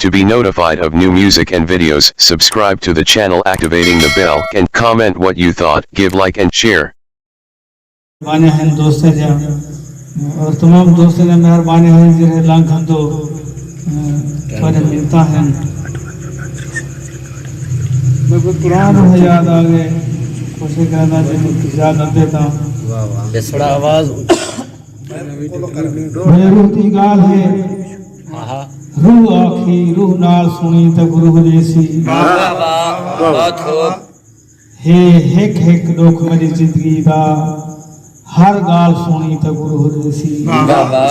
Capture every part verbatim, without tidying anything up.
To be notified of new music and videos, subscribe to the channel, activating the bell, and comment what you thought. Give like and share. مہربانیاں ہن دوستاں دیاں، اور تمام دوستاں دیاں مہربانیاں ہن جڑے لنگھ ہن تو تھوڑے منتاں ہن۔ میکوں قرآن ہے یاد آ گئے، کوشش کرنا جے کوئی زیادہ دے تاں۔ بسڑا آواز۔ میرے روح دی گال ہے، روح آکھی، روح نال سنی تے روح ݙیسی۔ بہت خوب۔ ہے ہک ہک ݙکھ میݙی زندگی دا، ہر ڳالھ سݨی تے گروہ ݙیسی۔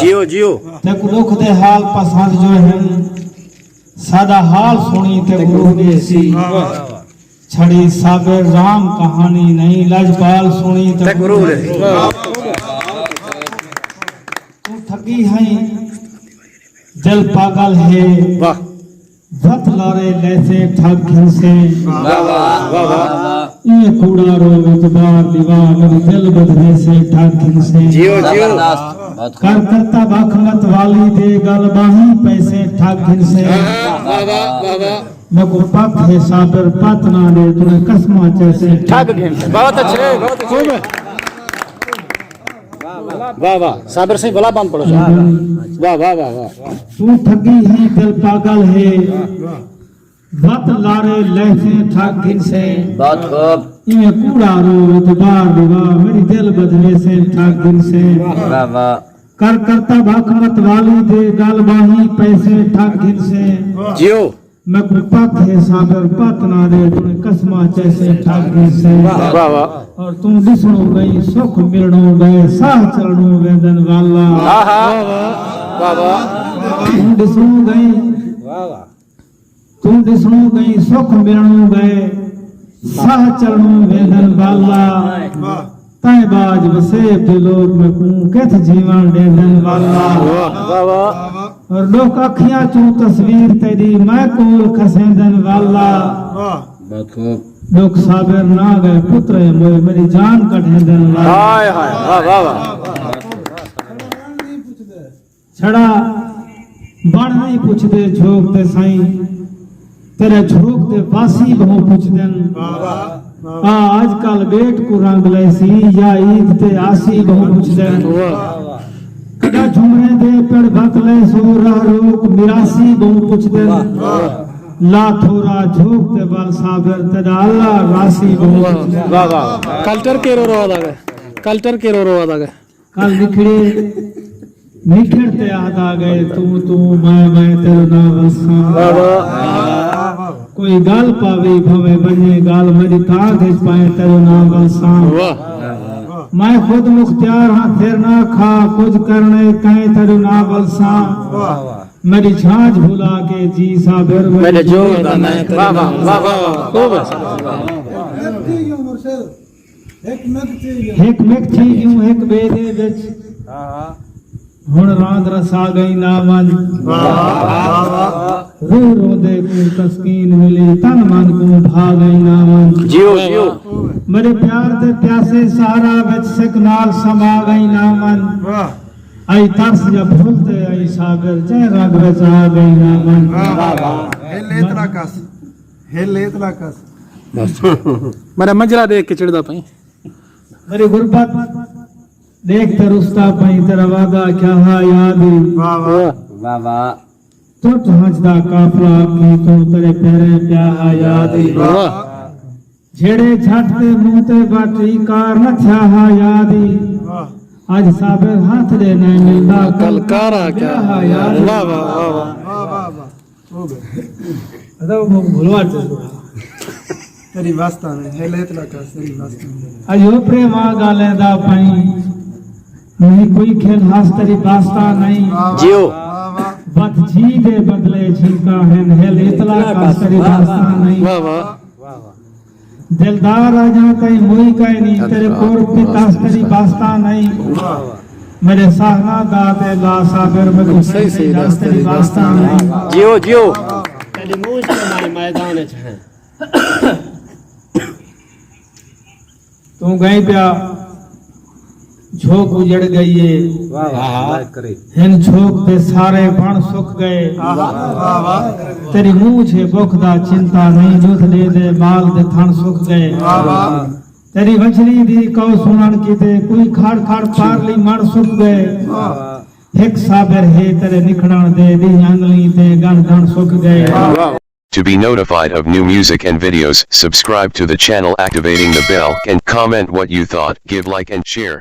جیو جیو۔ تیکوں ݙکھ دے حال پسند جو ہن، ساݙا حال سݨی تے گروہ ݙیسی۔ چھڑی صابر رام کہاݨی نئیں، لجپال سݨی تے گروہ ݙیسی۔ توں ٹھڳی ہئیں، دل پاڳل ہے۔ واہ۔ وت لارے لیسیں ٹھگ گھنسیں۔ واہ واہ۔ ایں کوڑا رو وچ بار دیوا، میݙی دل ٻدھ ویسیں ٹھگ گھنسیں۔ جیو جیو۔ کر کرتا بخت والی دے ڳل ٻاہیں پیسیں ٹھگ گھنسیں۔ واہ واہ واہ واہ۔ میکوں پک ہے صابر پت نہ ݙے، توں قسماں چیسیں ٹھگ گھنسیں۔ بہت اچھے، بہت خوب۔ واہ واہ۔ صابر سئیں ولا بند پڑھو۔ واہ واہ واہ واہ۔ توں ٹھڳی ہئیں، دل پاڳل ہے۔ وت لارے لیسیں ٹھگ گھنسیں۔ بہت خوب۔ ایں کوڑا رو وچ بار دیوا، میݙی دل ٻدھ ویسیں ٹھگ گھنسیں۔ واہ واہ۔ کر کرتا بخت والی دے ڳل ٻاہیں پیسیں ٹھگ گھنسیں۔ جیو۔ میکوں پک ہے صابر پت نہ ݙے، توں قسماں چیسیں ٹھگ گھنسیں۔ واہ واہ۔ اور توں ݙسݨوں ڳئیں سکھ ملݨوں ڳئے، ساہ چلݨوں ویندن والا۔ آہا۔ واہ واہ۔ توں ݙسݨوں ڳئیں واہ واہ۔ توں ݙسݨوں ڳئیں سکھ ملݨوں ڳئے، ساہ چلݨوں ویندن والا۔ تیں ٻاجھ وسیب دے لوک میکوں کتھ جیوݨ ݙیندن والا۔ واہ واہ۔ اور ݙکھ اکھیاں چوں تصویر تیݙی میں کول کھسیندن والا۔ بہت خوب۔ ݙکھ صابر نہ ڳئے پترے موئے، میݙی جان کڈھیندن والا۔ ہائے ہائے۔ واہ واہ واہ۔ چھڑا بݨ نئیں پچھدے جھوک تے سئیں، تیݙے جھوک تے واسی ٻہوں پچھدن۔ آ اڄ کل ٻیٹ کوں رنگ لیسی، یا عید تے آسی ٻہوں پچھدن۔ کݙاں جھمریں دے پڑ بھت لیسو، راہ روک میراثی ٻہوں پچھدن۔ لا تھورا جھوک تے ول صابر، تیݙا اللہ راسی ٻہوں پچھدن۔ واہ واہ۔ کلچر کیرو روا دا ڳئے، کلچر کیرو روا دا ڳئے۔ کل نکھڑے نکھڑ تے آہدا ڳئے، توں توں میں میں تیݙے نال ولساں۔ کوئی ڳل پاوی بھویں ونڄے، ڳل میݙی تاں گھچ پائیں تیݙے نال ولساں۔ میں خود مختیار ہاں سر نہ کھا، کجھ کرݨے کئیں تیݙے نال ولساں۔ میݙی جھانجھ بھلا کے جی صابر، میݙے جوڑ دا نئیں تیݙے نال۔ واہ واہ واہ واہ۔ ہک مک تھی ڳیوں ہک ٻئے دے وچ، ہݨ راند رسا ڳئی نہ ونڄ۔ روح روندے کوں تسکین ملی، تن من کوں بھا ڳئی نہ ونڄ۔ جیو جیو۔ میݙے پیار دے پیاسے صحرا وچ سک نال سما ڳئی نہ ونڄ۔ آئی ترس یا بھل تے آئی صابر، جئیں رنگ وچ آ ڳئی نہ ونڄ۔ ہل اتلا کس، ہل اتلا کس۔ بس۔ میݙا منجلا ݙیکھ کے چڑھدا پئیں۔ میݙی غربت ݙیکھ تے رسدا پئیں، تیݙا وعدہ کیا ہا یاد ای۔ واہ واہ۔ واہ واہ۔ ترٹ ہنج دا قافلہ اکھیں توں، تیݙے پیریں پیا ہا یاد ای۔ واہ۔ جھیڑے جھٹ تے منہ تے وٹ ای کار نہ تھیا ہا یاد ای۔ اڄ صابر ہتھ ݙے نئیں ملدا، کل کارا کیا ہا یاد ای۔ واہ واہ واہ واہ۔ واہ واہ واہ۔ ہو ڳئے۔ ادا وہ بھلوا چل رہا۔ تیݙی واسطہ نئیں، ہل اتلا کس، تیݙی واسطہ نئیں۔ اڄ اوپرے ماں ڳالھیں دا پئیں، نئیں کوئی کھل ہس تیݙی واسطہ نئیں۔ جیو۔ واہ واہ۔ وت جی دے بدلے جھینکاں ہن، ہل اتلا کس تیݙی واسطہ نئیں۔ واہ واہ۔ دلدار اڄاں تئیں موئی کائنی، تیݙے قرب دی تس تیݙی واسطہ نئیں۔ میݙے ساہنا دا تے لا صابر، میکوں صحیح صحیح دس تیݙی واسطہ نئیں۔ جیو جیو۔ تیݙی مونجھ تے مائیں میدان اچ ہیں۔ توں ڳئیں پیا جھوک اجڑ ڳئی اے۔ ہن جھوک دے سارے وݨ سک ڳئے۔ تیݙی مونجھ اے بکھ دا چنتا نئیں، ݙدھ ݙے دے ٻال دے تھݨ سک ڳئے۔ تیݙی وچھلی دی کاؤ سݨݨ کیتے کوئی کھڑ کھڑ پارلی مݨ سک ڳئے۔ ہک صابر ہے تیݙے نکھڑݨ دے، ݙینہہ انڳلیں تے ڳݨ ڳݨ سک ڳئے۔ To be notified of new music and videos, subscribe to the channel, activating the bell, and comment what you thought. Give like and share.